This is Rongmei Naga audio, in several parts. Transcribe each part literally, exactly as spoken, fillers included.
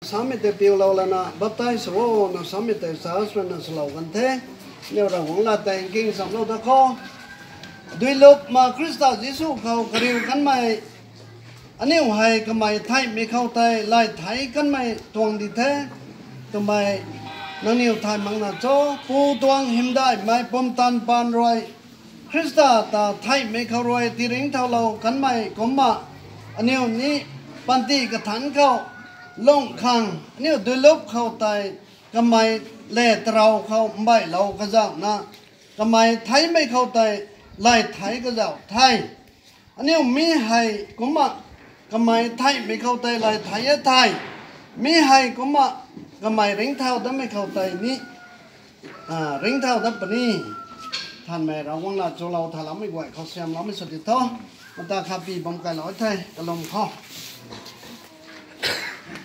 Samei tei piulou lana baptize sw o na samei tei church ruina swlou kan the. Aniu Ravguangc lat tei nking chamlou da kho. Duilup ma Khrista Jisu khou kariu kanmei, aniu hei kamei theihmei khou tei lay theic kanmei tuang di the twmei nangniw thay makna cho? Pu tuang hymdaihmei pumtan paan rui Khrista ta theihmei khou rui tiringcthaulou kanmei kumcna, aniu ni panty kathanc khou lung khang aniu duilup khou tei kamei le tarou khou mbeilou kazauhna, kamei theihmei khou tei lay theic kazauh the. Aniu mi hei kumcna kamei theihmei khou tei lay theic e thei, mi hei kumcna kamei ringcthau datmei khou tei ni, a, ringcthau dat puni. Thanmei Ravguangc lat chulou thaloumei guay khou siamloumei sw di tho. Mata khatpi bam kailou the kalum khou.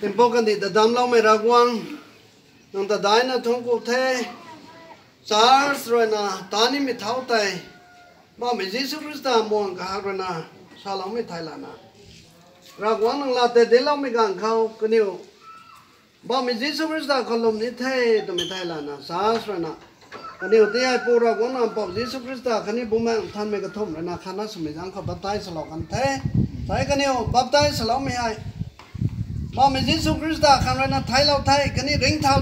Timpuk kandih ta damcloumei Ravguangc, nang ta daicna thuanc ku the. Church ruina tanimei thau tei Poubauhmei Jisu Khrista muang kahak ruina saloumei thei lana, Ravguangc nang lat tei dincloumei ganv khou kaniw Poubauhmei Jisu Khrista khou lwm ni the twmei thei lana church ruina kaniw tei hei Pu Ravguangc Nac Mpouh Jisu Khrista khatni Bumaengh Nthanmei kathumh ruina khatna swmei zaeng khou baptize swlou kan the. Tei kaniw baptize swloumei hei Poubauhmei Jisu Khrista khang ruina theiclou the khatni ringcthau